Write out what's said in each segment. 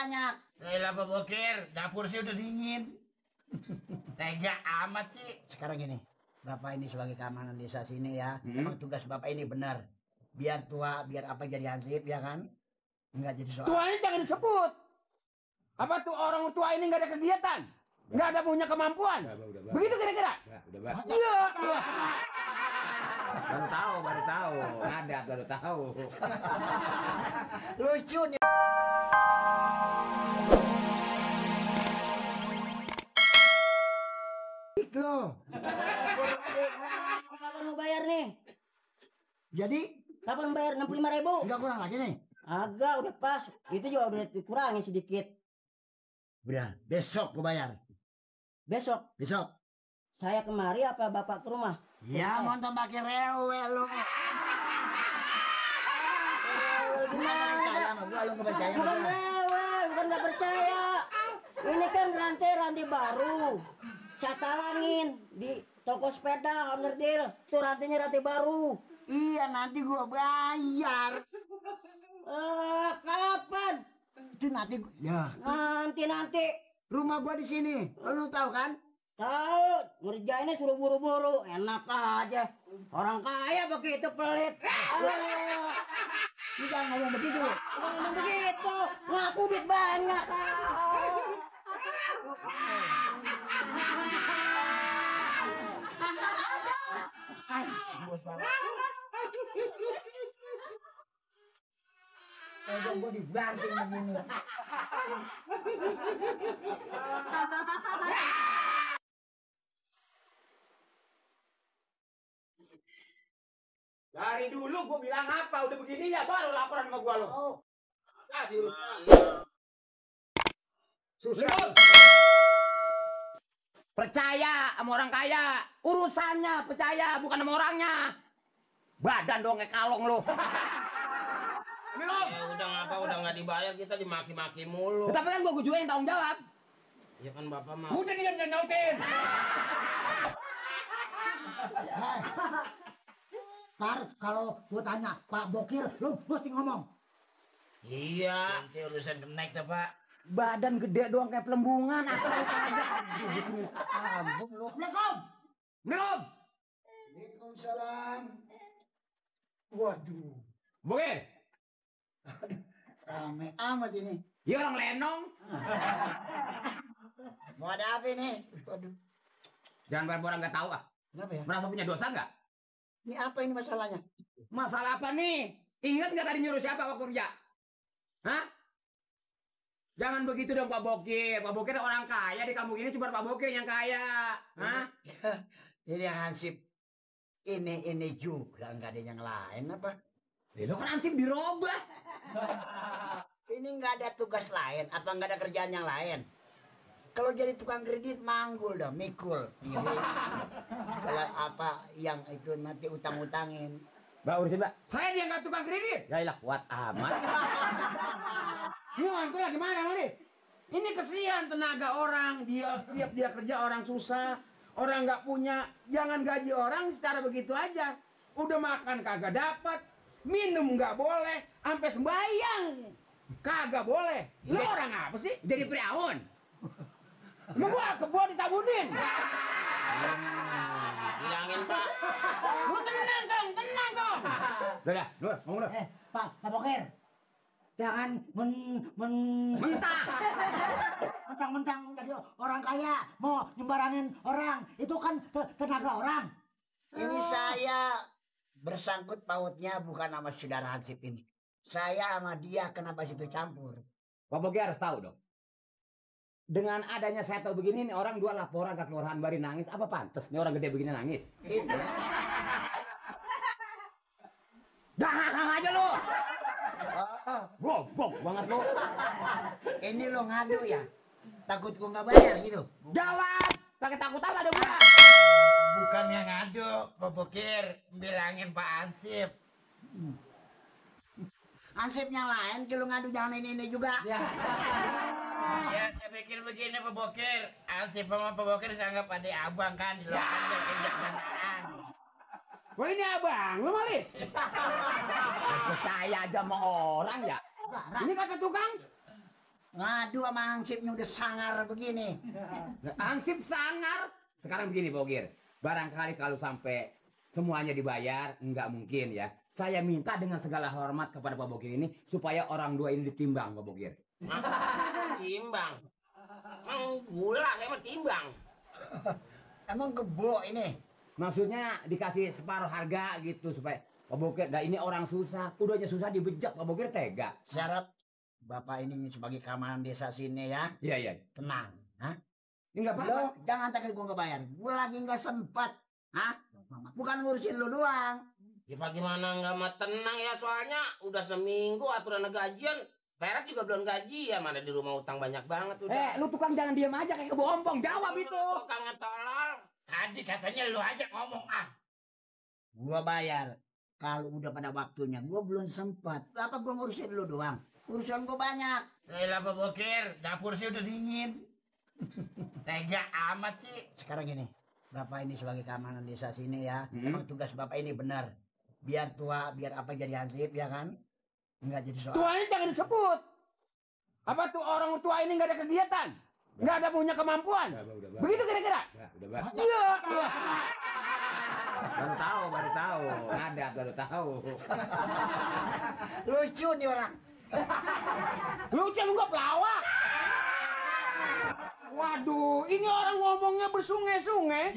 banyak. Lah Pak Bokir, dapur sih udah dingin. Tega amat sih. Sekarang gini, Bapak ini sebagai keamanan desa sini ya. Emang tugas Bapak ini benar. Biar tua, biar apa jadi hansip ya kan? Enggak jadi soal. Tuanya jangan disebut. Apa tuh orang tua ini nggak ada kegiatan? Nggak ada punya kemampuan? Begitu kira-kira? Iya. Baru tahu. Adat baru tahu. Lucu nih. Loh. Kapan mau bayar nih? Jadi Kapan bayar 65.000? enggak kurang lagi nih. Agak udah pas. Itu juga udah dikurangi sedikit. Udah, besok gua bayar. Besok Besok. saya kemari apa bapak ke rumah? Ya mau pakai rewe lu. Percaya sama gua, lu nggak percaya sama Bukan gua. rewel, bukan nggak percaya. Ini kan rantai baru. Saya talangin di toko sepeda Onderdil. Tuh rantainya rantai baru. Iya nanti gua bayar. Kapan? Itu nanti ya. Nanti. Rumah gua di sini. Lu tahu kan? Tahu, ngerjainnya suruh buru-buru. Enak aja. Orang kaya begitu pelit. Lu jangan ngomong begitu. Ngomong begitu. Ngaku duit banyak. Udah gua dibanting begini. Dari dulu gua bilang apa? Udah begini ya baru laporan sama gua lo. Susah. Percaya sama orang kaya, urusannya percaya bukan sama orangnya. Badan dong kayak kalong lo. Ya udah ngapa udah nggak dibayar kita dimaki-maki mulu. Tapi kan gua juga yang tanggung jawab. Ya kan Bapak mah. Udah dia jangan nyautin. Ntar kalau gua tanya Pak Bokir, lu mesti ngomong. Iya, nanti urusan kenaik dah Pak. Badan gede doang kayak pelembungan asal kagak. Ampun lu. Assalamualaikum. Assalamualaikum. Waalaikumsalam. Waduh, Bokir. rame amat ini. Ya orang lenong. Mau ada apa ini? Waduh, Jangan biar orang nggak tahu ah. kenapa ya? Merasa punya dosa nggak? Ini apa ini masalahnya? Masalah apa nih? Ingat nggak tadi nyuruh siapa waktu kerja? Hah? Jangan begitu dong Pak Bokir. Pak Bokir orang kaya di kampung ini cuma Pak Bokir yang kaya. Hah? Ini hansip ini juga nggak ada yang lain apa? Lo kan ansip dirobah. Ini nggak ada tugas lain, apa nggak ada kerjaan yang lain? Kalau jadi tukang kredit manggul dong, mikul. Kalau apa yang itu nanti utang-utangin. Mbak urusin Mbak. Saya dia nggak tukang kredit. Ya ilah kuat amat. Ini itu lagi mana Mali? Ini kesian tenaga orang, dia tiap dia kerja orang susah, orang nggak punya, jangan gaji orang secara begitu aja. Udah makan kagak dapat, minum nggak boleh, sampai sembayang kagak boleh. Lu orang apa sih? Jadi priaun. Emang gua kebun ditabunin. Bilangin Pak. Lu tenang dong. Udah, ngomong udah. Pak Bokir, jangan Mentah. mentang-mentang jadi orang kaya mau nyembarangin orang, itu kan tenaga orang. Ini saya bersangkut pautnya bukan sama saudara hansip ini. Saya sama dia kenapa situ campur? Pak Bogi harus tahu dong. Dengan adanya saya tahu begini nih orang dua laporan ke kelurahan Bari nangis, apa pantas nih orang gede begini nangis? Itu. Dah aja lo. Goblok banget lo. Ini lo ngadu ya? Takut gua nggak bayar gitu? Jawab. Pakai takut apa ada gua? Bukannya ngadu, Pak Bokir bilangin Pak Ansip. Ansip yang lain, kalau ngadu jangan ini juga. Ya saya pikir begini Pak Bokir, Ansip sama Pak Bokir sangat pada abang kan di lokal kejaksanaan. Wah ini abang lo Mali. Percaya aja sama orang ya. Ini kata tukang. ngadu sama hansipnya udah sangar begini. Ansip sangar. Sekarang begini Bogir, barangkali kalau sampai semuanya dibayar, nggak mungkin ya. Saya minta dengan segala hormat kepada Pak Bogir ini supaya orang dua ini ditimbang Pak Bogir. Timbang. Emang gula saya mah timbang. Emang gebo ini. Maksudnya dikasih separuh harga gitu supaya Pak Bogir, nah ini orang susah, udahnya susah dibejak Pak Bogir tega. Syarat Bapak ini sebagai keamanan desa sini ya. Iya iya. Tenang. Hah? Enggak Lo apa-apa. jangan takut gue nggak bayar. Gue lagi nggak sempat. Hah? Bukan ngurusin lu doang. Ya bagaimana nggak mah tenang ya, soalnya udah seminggu aturan gajian. Perak juga belum gaji ya, mana di rumah utang banyak banget udah. Lu tukang jangan diam aja kayak kebohong, jawab itu. Tukang tolol. Tadi katanya lu aja ngomong ah. Gue bayar. Kalau udah pada waktunya, gue belum sempat. Apa gue ngurusin lu doang? Urusan gue banyak. Lah Pak Bokir, dapur sih udah dingin. Tega amat sih. Sekarang gini, Bapak ini sebagai keamanan desa sini ya. Emang tugas Bapak ini benar. Biar tua, biar apa jadi hansip ya kan? Enggak jadi soal. Tuanya jangan disebut. Apa tuh orang tua ini nggak ada kegiatan? Nggak ada punya kemampuan? Udah, Begitu kira-kira? Udah, Bang. Iya. Baru tahu. Ada baru tahu. Lucu nih orang. Lucu emang gua pelawak. Waduh, ini orang ngomongnya bersungai-sungai.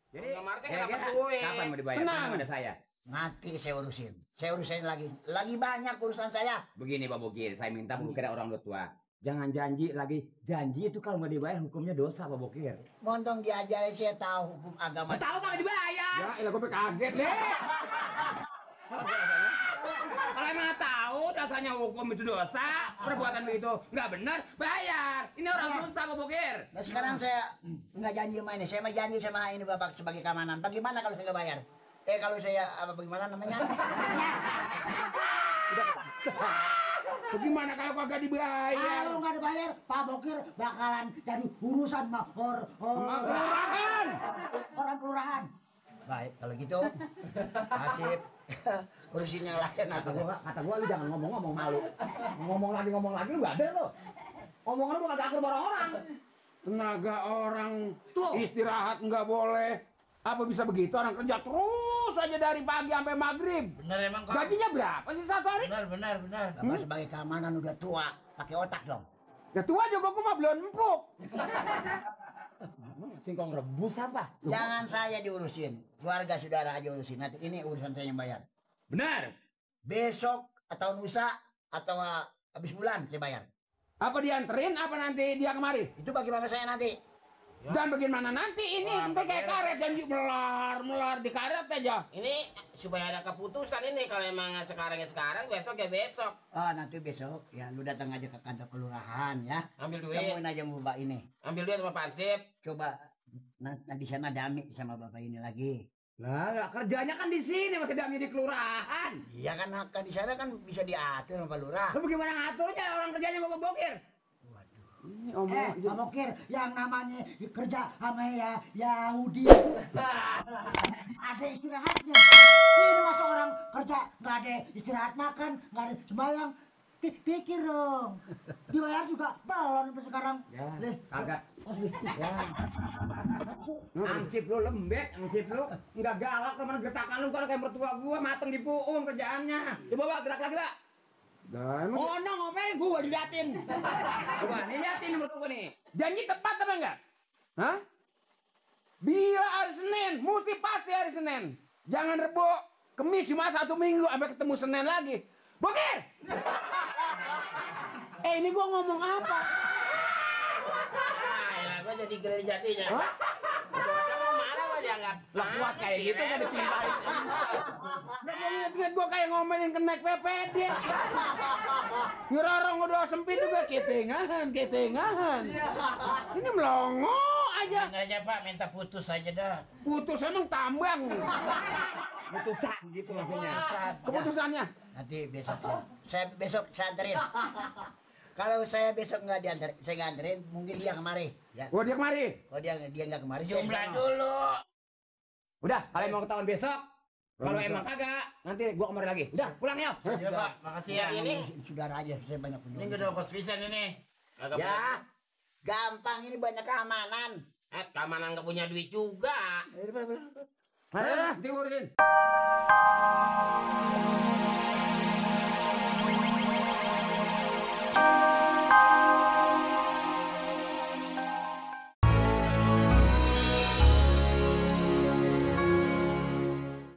Jadi, Nggak marah, saya kira-kira kenapa gue? kapan mau dibayar? Tenang. Tenang ada saya. Nanti saya urusin. Saya urusin lagi. Lagi banyak urusan saya. Begini Pak Bokir, saya minta Pak Bokir orang tua. Jangan janji lagi. Janji itu kalau nggak dibayar hukumnya dosa Pak Bokir. Montong diajarin saya tahu hukum agama. Tahu nggak dibayar? Ya, elah gue kaget deh. Kalau emang tahu dasarnya hukum itu dosa, perbuatan begitu nggak benar, bayar. Ini orang susah Pak Bokir. Nah sekarang saya nggak janji sama ini. Saya mah janji sama ini Bapak sebagai keamanan. Bagaimana kalau saya nggak bayar? Kalau saya apa bagaimana namanya? Bagaimana kalau kagak dibayar? Kalau nggak dibayar, Pak Bokir bakalan jadi urusan mah Kelurahan. orang kelurahan. Baik, kalau gitu, Hasip, urusin yang lain aku. Kata gua lu jangan ngomong-ngomong malu. Ngomong lagi lu nggak ada lo. Omongan lu kagak akur orang. Tenaga orang istirahat nggak boleh. Apa bisa begitu? Orang kerja terus aja dari pagi sampai maghrib. Bener emang kok. Gajinya berapa sih satu hari? Bener. Bapak sebagai keamanan udah tua, pakai otak dong. Ya tua juga gua mah belum empuk. Singkong rebus apa? Jangan saya diurusin, keluarga saudara aja urusin. Nanti ini urusan saya yang bayar. Benar. Besok atau lusa atau habis bulan saya bayar. Apa dianterin? Apa nanti dia kemari? Itu bagaimana saya nanti? Dan bagaimana nanti ini ente kayak karet janji melar di karet aja. Ini supaya ada keputusan ini, kalau emang sekarang, besok ya besok. Oh nanti besok ya lu datang aja ke kantor kelurahan ya. Ambil duit. Temuin aja mbak ini. Ambil duit sama Pansip. Coba di sana dami sama bapak ini lagi. Lah, kerjanya kan di sini masih damai di kelurahan. Iya kan hak di sana kan bisa diatur sama Pak Lurah. Lu bagaimana ngaturnya orang kerjanya Bapak Bokir? Ini omong Pak Bokir yang namanya kerja sama ya Yahudi. Ada istirahatnya. Ini masa orang kerja nggak ada istirahat makan, nggak ada sembahyang. Pikir dong. Dibayar juga belum sampai sekarang. Ya, Lih, kagak. ya. Ansip lu lembek, ansip lu enggak galak teman gertakan lu kalau kayak mertua gua mateng di puung kerjaannya. Coba Pak gerak lagi, Pak. Dah, emang Oh, no, ngapain gua diliatin. Coba nih liatin mertua gua nih. janji tepat apa enggak? Hah? Bila hari Senin, mesti pasti hari Senin. Jangan Rebo, Kemis cuma 1 minggu sampai ketemu Senin lagi. Bokir! Ini gua ngomong apa? Nah, gue jadi geli jadinya. Hah? Kalau marah gue dianggap. Lah kuat kayak gitu kan dipindahin. Lah gua inget-inget gua kayak ngomelin kenaik PPD. Nyerorong udah sempit juga ketengahan. Ini melongo aja. Ini aja Pak, minta putus aja dah. Putus emang tambang. Putusan gitu maksudnya. Keputusannya. Nanti besok saya besok saya anterin. Kalau saya besok nggak diantar, saya nggak anterin, mungkin dia kemari. Ya. Oh dia kemari. Kalau dia nggak kemari, saya Jumlah sana. dulu. Udah, kalian mau ketahuan besok? Kalau emang kagak, nanti gua kemari lagi. Udah, pulang yuk. Iya, Pak. Makasih ya. Ini Ini saudara aja, saya banyak ini penyumbang. gede ongkos pisan ini. Kagak Ya, gampang ini banyak keamanan. keamanan nggak punya duit juga. Ayo, nanti urusin.